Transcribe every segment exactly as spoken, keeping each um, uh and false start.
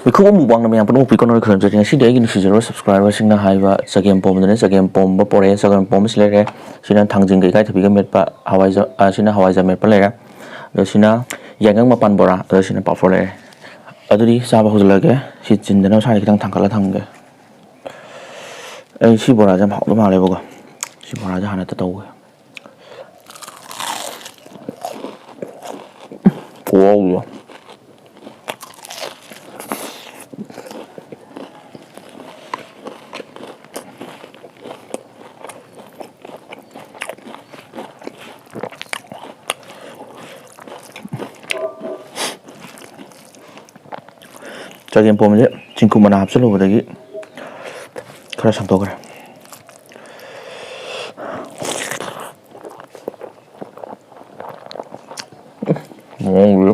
ꯃꯤꯈꯨꯕꯝ ꯃꯨꯛꯕꯥꯡꯅ ꯃꯌꯥꯝ ꯄꯨꯝꯅꯃꯛꯄꯨ ꯀꯣꯟꯅꯔ ꯈꯨꯔꯨꯝꯖꯔꯤ꯫ ꯉꯁꯤꯗꯤ ꯑꯩꯒꯤ ꯅꯨꯡꯁꯤꯖꯔꯕ subscriberꯁꯤꯡꯅ ꯍꯥꯏꯕ ꯆꯒꯦꯝ ꯄꯣꯝꯕꯗꯨꯅ ꯆꯒꯦꯝ ꯄꯣꯝꯕ ꯄꯣꯔꯛꯑꯦ꯫ ꯆꯒꯦꯝ ꯄꯣꯝꯕꯁꯤ ꯂꯩꯔꯦ꯫ ꯁꯤꯅ ꯊꯥꯡꯖꯤꯡꯒ ꯏꯀꯥꯏꯊꯕꯤꯒ ꯃꯦꯠꯄ ꯍꯋꯥꯏꯖ-, ꯑ, ꯁꯤꯅ ꯍꯋꯥꯏꯖꯥꯔ ꯃꯦꯠꯄ ꯂꯩꯔꯦ꯫ ꯑꯗꯣ ꯁꯤꯅ ꯌꯥꯏꯉꯪ ꯃꯄꯥꯟ ꯕꯣꯔꯥ, ꯑꯗꯣ ꯁꯤꯅ ꯄꯥꯐꯣꯔ ꯂꯩꯔꯦ꯫ ꯑꯗꯨꯗꯤ ꯆꯥꯕ ꯍꯧꯖꯤꯜꯂꯒꯦ꯫ ꯁꯤ ꯆꯤꯟꯗꯅꯕ ꯁꯥꯏꯗ ꯈꯤꯇꯪ ꯊꯥꯡꯒꯠꯂ ꯊꯝꯒꯦ꯫ ꯑꯩ ꯁꯤ ꯕꯣꯔꯥꯁꯦ ꯌꯥꯝ ꯍꯥꯎꯗꯧ ꯃꯥꯜꯂꯦꯕꯀꯣ꯫ ꯁꯤ ꯕꯣꯔꯥꯁꯦ ꯍꯥꯟꯅ ꯍꯦꯛꯇ ꯇꯧꯒꯦ꯫ ꯈꯨꯍꯥꯎꯗꯣ꯫ ꯆꯒꯦꯝ ꯄꯣꯝꯕꯁꯦ ꯆꯤꯡꯀꯨꯞ ꯃꯅꯥ ꯍꯥꯞꯆꯤꯜꯂꯨꯕꯗꯒꯤ ꯈꯔ ꯁꯪꯗꯣꯛꯈ꯭ꯔꯦ꯫ ꯃꯑꯣꯡꯗꯨ꯫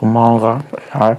ꯍꯨꯃꯥꯡꯒ ꯁꯥꯏ꯫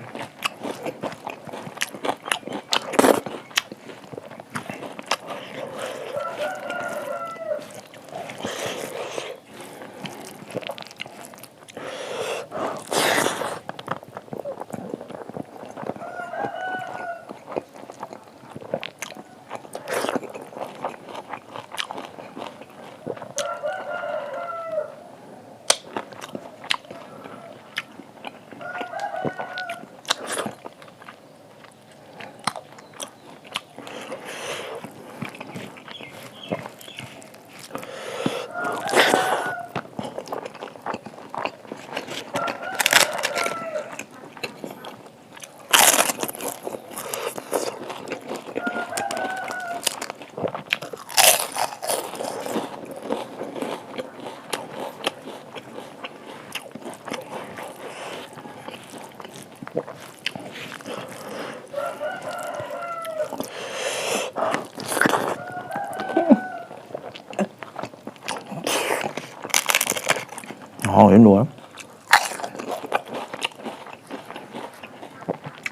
ꯍꯥꯎ, ꯌꯥꯝ ꯅꯨꯡꯉꯥꯏ꯫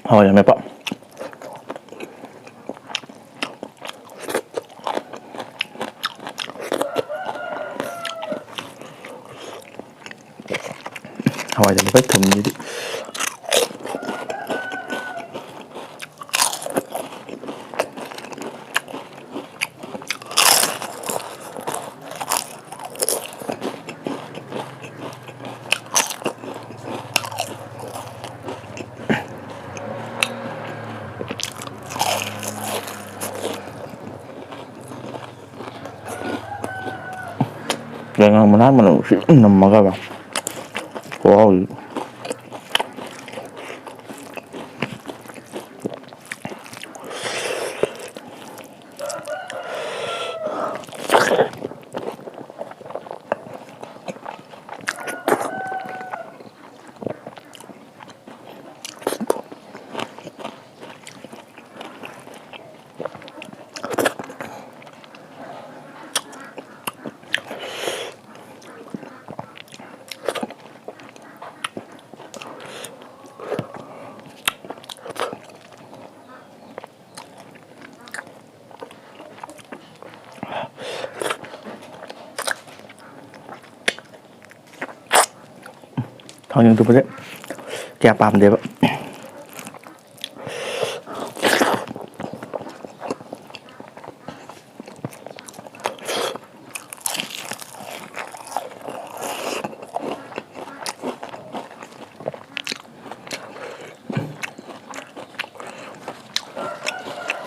ꯍꯥꯎ, ꯌꯥꯝ ꯃꯦꯠꯄ꯫ ꯍꯋꯥꯏꯖꯥꯔ ꯃꯦꯠꯄ ꯊꯨꯝꯁꯤꯗꯤ꯫ ꯌꯥꯏꯉꯪ ꯃꯅꯥ ꯃꯅꯝ ꯅꯨꯡꯁꯤꯠ ꯅꯝꯃꯒꯕ꯫ ꯈꯨꯍꯥꯎꯗꯤ꯫ ꯊꯥꯡꯖꯤꯡ ꯑꯇꯣꯞꯄꯁꯦ ꯀꯌꯥ ꯄꯥꯝꯗꯦꯕ꯫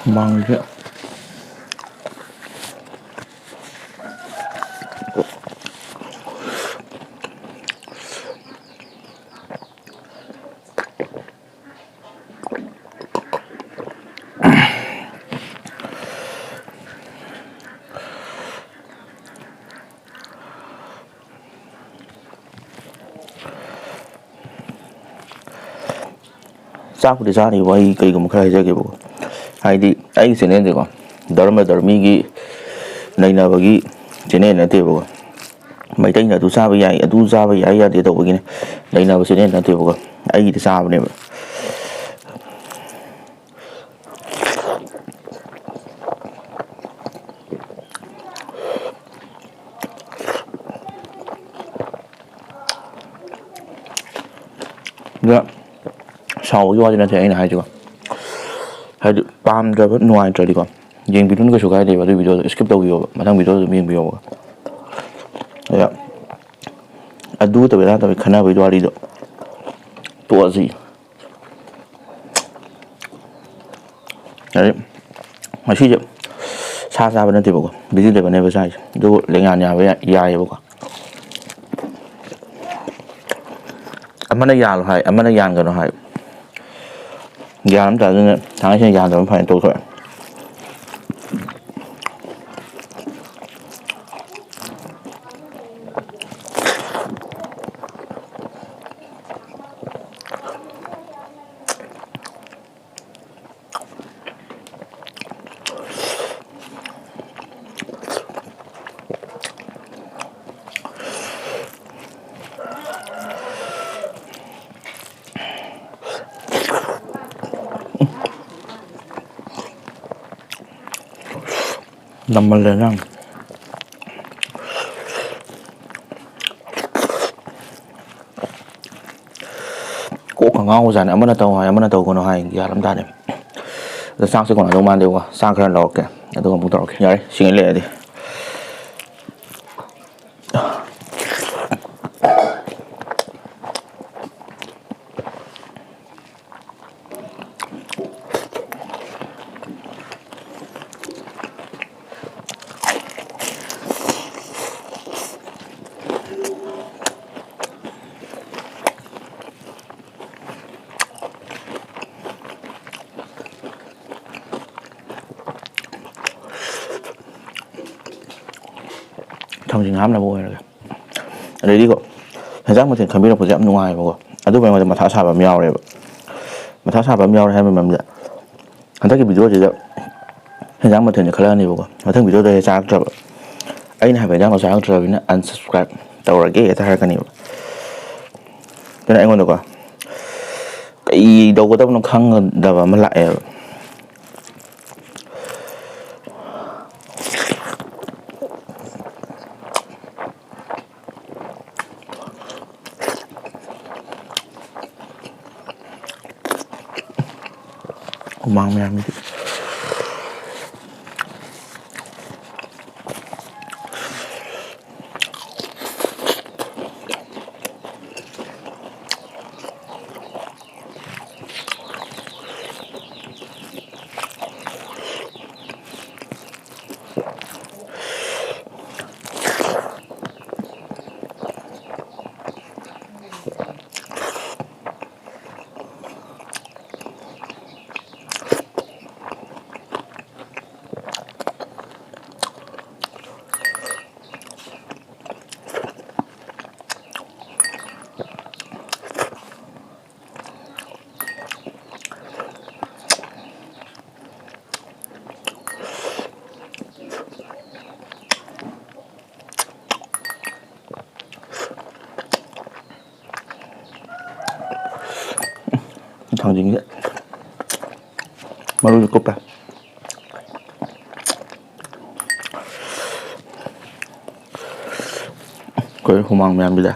ꯍꯨꯃꯥꯡꯁꯦ꯫ ꯆꯥꯛꯄꯨꯗꯤ ꯆꯥꯅꯤꯕ, ꯑꯩ ꯀꯩꯒꯨꯝꯕ ꯈꯔ ꯍꯥꯏꯖꯒꯦꯕꯀꯣ꯫ ꯍꯥꯏꯗꯤ ꯑꯩꯒꯤ ꯆꯦꯅꯦꯜꯁꯦꯀꯣ, ꯙꯔꯃ ꯙꯔꯃꯤꯒꯤ ꯅꯩꯅꯕꯒꯤ ꯆꯦꯅꯦꯜ ꯅꯠꯇꯦꯕꯀꯣ꯫ ꯃꯩꯇꯩꯅ ꯑꯗꯨ ꯆꯥꯕ ꯌꯥꯏ, ꯑꯗꯨ ꯆꯥꯕ ꯌꯥꯏ ꯌꯥꯗꯦ ꯇꯧꯕꯒꯤꯅꯦ, ꯂꯩꯅꯕꯁꯤꯅꯦ ꯅꯠꯇꯦꯕꯀꯣ, ꯑꯩꯒꯤꯗꯤ ꯆꯥꯕꯅꯦꯕ꯫ ꯑꯗ ꯁꯥꯎꯕꯒꯤ ꯋꯥꯗꯤ ꯅꯠꯇꯦ ꯑꯩꯅ ꯍꯥꯏꯁꯤꯀꯣ, ꯍꯥꯏꯗꯤ ꯄꯥꯝꯗ꯭ꯔꯕ, ꯅꯨꯡꯉꯥꯏꯇ꯭ꯔꯗꯤꯀꯣ, ꯌꯦꯡꯕꯤꯗꯨꯅ ꯀꯩꯁꯨ ꯀꯥꯏꯗꯦꯕ꯫ ꯑꯗꯨꯒꯤ ꯚꯤꯗꯤꯑꯣꯗꯣ skip ꯇꯧꯕꯤꯌꯣꯕ, ꯃꯊꯪ ꯚꯤꯗꯤꯑꯣꯗ ꯑꯗꯨꯝ ꯌꯦꯡꯕꯤꯌꯣꯕ꯫ ꯑꯗ ꯑꯗꯨ ꯇꯧꯋꯦ ꯑꯗꯥ ꯇꯧꯋꯦ ꯈꯟꯅꯕꯒꯤ ꯋꯥꯔꯤꯗꯣ ꯇꯣꯛꯑꯁꯤ꯫ ꯑꯗꯩ ꯉꯁꯤꯁꯦ ꯁꯥ ꯆꯥꯕ ꯅꯠꯇꯦꯕꯀꯣ, vegetable-ꯅꯦꯕ ꯆꯥꯏꯁꯦ, ꯑꯗꯨꯕꯨ ꯂꯦꯡꯌꯥꯟ ꯌꯥꯕ ꯌꯥ-, ꯌꯥꯏꯌꯦꯕꯀꯣ꯫ ꯑꯃꯅ ꯌꯥꯜꯂꯣ ꯍꯥꯏ, ꯑꯃꯅ ꯌꯥꯟꯒꯅꯣ ꯍꯥꯏ꯫ ꯒ꯭ꯌꯥꯟ ꯑꯃ ꯇꯥꯗꯣꯏꯅꯦ, ꯊꯥꯡꯒꯩꯁꯦꯡꯅ ꯌꯥꯟꯗꯕꯅ ꯐꯩꯅ ꯇꯣꯛꯊꯣꯛꯑꯦ꯫ ꯅꯝꯃꯜꯂꯦ ꯅꯪ꯫ ꯀꯣꯛꯀ ꯉꯥꯎꯕꯖꯥꯠꯅꯤ꯫ ꯑꯃꯅ ꯇꯧ ꯍꯥꯏ, ꯑꯃꯅ ꯇꯧꯒꯅꯨ ꯍꯥꯏ, ꯒ꯭ꯌꯥꯟ ꯑꯃ ꯇꯥꯗꯦ꯫ ꯑꯗꯣ ꯆꯥꯛꯁꯦ ꯀꯣꯟꯅꯗꯧ ꯃꯥꯟꯗꯦꯕꯀꯣ꯫ ꯆꯥꯛ ꯈꯔ ꯂꯧꯔꯛꯀꯦ, ꯑꯗꯨꯒ ꯑꯃꯨꯛ ꯇꯧꯔꯛꯀꯦ꯫ ꯌꯥꯔꯦ, ꯁꯤꯡꯉꯩ ꯂꯩꯔꯗꯤ꯫ ꯊꯥꯡꯖꯤꯡ ꯍꯥꯞꯅꯕ ꯑꯣꯏꯔꯒꯦ꯫ ꯑꯗꯩꯗꯤꯀꯣ, ꯍꯦꯟꯖꯥꯡ ꯃꯊꯦꯜ ꯈꯟꯕꯤꯔꯛꯄꯁꯦ ꯌꯥꯝ ꯅꯨꯡꯉꯥꯏꯌꯦꯕꯀꯣ꯫ ꯑꯗꯨꯕꯨ ꯑꯩꯉꯣꯟꯗ ꯃꯊꯥ ꯁꯥꯕ ꯑꯃ ꯌꯥꯎꯔꯦꯕ꯫ ꯃꯊꯥ ꯁꯥꯕ ꯑꯃ ꯌꯥꯎꯔꯦ ꯍꯥꯏꯕ ꯃꯔꯝꯁꯦ, ꯍꯟꯗꯛꯀꯤ ꯚꯤꯗꯤꯑꯣꯁꯤꯗ ꯍꯦꯟꯖꯥꯡ ꯃꯊꯦꯜꯁꯦ ꯈꯜꯂꯛꯑꯅꯦꯕꯀꯣ꯫ ꯃꯊꯪ ꯚꯤꯗꯤꯑꯣꯗ ꯍꯦꯛ ꯆꯥꯔꯛꯇ꯭ꯔꯕ, ꯑꯩꯅ ꯍꯥꯏꯕ ꯏꯟꯖꯥꯡꯗꯣ ꯆꯥꯔꯛꯇ꯭ꯔꯕꯅꯤꯅ unsubscribe ꯇꯧꯔꯒꯦ ꯍꯦꯛꯇ ꯍꯥꯏꯔꯛꯀꯅꯦꯕ꯫ ꯑꯗꯨꯅ ꯑꯩꯉꯣꯟꯗꯀꯣ ꯀꯩ ꯇꯧꯒꯗꯕꯅꯣ ꯈꯪꯗꯕ ꯑꯃ ꯂꯥꯛꯑꯦꯕ꯫ ꯍꯨꯃꯥꯡ ꯃꯌꯥꯝꯁꯤꯗꯤ꯫ ꯊꯥꯡꯖꯤꯡꯁꯦ ꯃꯔꯨꯁꯨ ꯀꯨꯞꯄꯦ꯫ ꯑꯩꯈꯣꯏ ꯍꯨꯃꯥꯡ ꯃꯌꯥꯝꯁꯤꯗ꯫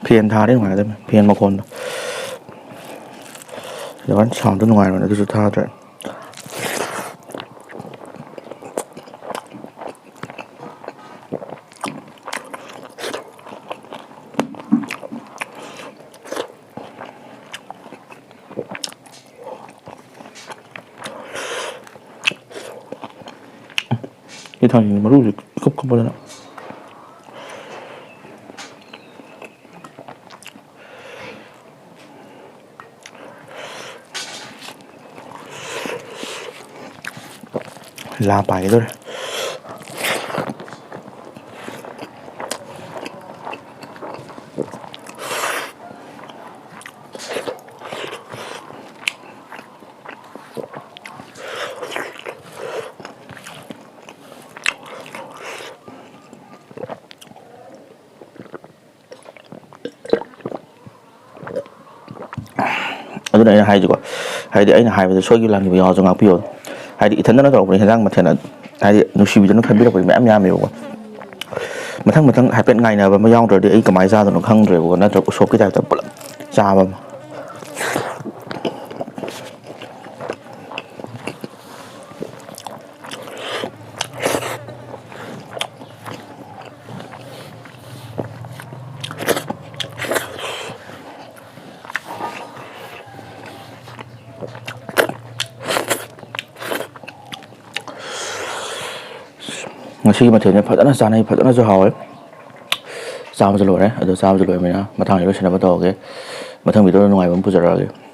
ꯐꯦꯟ ꯊꯥꯔꯗꯤ ꯅꯨꯡꯉꯥꯏꯒꯗꯕꯅꯤ, ꯐꯦꯟ ꯃꯈꯣꯟꯗꯣ꯫ ꯑꯗꯨꯃꯥꯏꯅ soundꯗꯣ ꯅꯨꯡꯉꯥꯏꯔꯣꯏꯅꯦ, ꯑꯗꯨꯁꯨ ꯊꯥꯗ꯭ꯔꯦ꯫ ꯁꯤ ꯊꯥꯡꯖꯤꯡ ꯃꯔꯨꯁꯦ ꯏꯀꯨꯞ ꯀꯨꯞꯄꯗꯅ꯫ ꯂꯥ ꯄꯥꯏꯒꯗꯧꯔꯦ꯫ ꯑꯩꯅ ꯍꯥꯏꯁꯤꯀꯣ, ꯍꯥꯏꯗꯤ ꯑꯩꯅ ꯍꯥꯏꯕꯗ ꯁꯣꯏꯈꯤꯕ ꯂꯥꯟꯈꯤꯕ ꯌꯥꯎꯔꯁꯨ ꯉꯥꯛꯄꯤꯌꯣ꯫ ꯍꯥꯏꯗꯤ ꯏꯊꯟꯗꯅ ꯇꯧꯔꯛꯄꯅꯤ, ꯍꯦꯟꯖꯥꯡ ꯃꯊꯦꯜ ꯍꯥꯏꯗꯤ ꯅꯨꯡꯁꯤꯕꯤꯗꯅ ꯈꯟꯕꯤꯔꯛꯄꯗꯤ ꯃꯌꯥꯝ ꯌꯥꯝꯃꯦꯕꯀꯣ꯫ ꯃꯊꯪ ꯃꯊꯪ ꯍꯥꯏꯐꯦꯠ ꯉꯥꯏꯅꯕ ꯑꯃ ꯌꯥꯎꯗ꯭ꯔꯗꯤ ꯑꯩ ꯀꯃꯥꯏꯅ ꯆꯥꯗꯣꯏꯅꯣ ꯈꯪꯗ꯭ꯔꯦꯕꯀꯣ, ꯅꯠꯇ꯭ꯔꯒ ꯎꯁꯣꯞꯀꯤ ꯇꯥꯏꯞꯇ ꯄꯨꯂꯞ ꯆꯥꯕ ꯑꯃ꯫ ꯉꯁꯤꯒꯤ ꯃꯊꯦꯜꯁꯦ ꯐꯖꯅ ꯆꯥꯅꯩ, ꯐꯖꯅꯁꯨ ꯍꯥꯎꯋꯦ꯫ ꯆꯥꯕꯁꯨ ꯂꯣꯏꯔꯦ꯫ ꯑꯗꯣ ꯆꯥꯕꯁꯨ ꯂꯣꯏꯔꯕꯅꯤꯅ ꯃꯊꯪꯗ ꯂꯣꯏꯁꯤꯟꯅꯕ ꯇꯧꯔꯒꯦ꯫ ꯃꯊꯪ ꯚꯤꯗꯤꯑꯣꯗ ꯅꯨꯡꯉꯥꯏꯕ ꯑꯃ ꯄꯨꯖꯔꯛꯑꯒꯦ꯫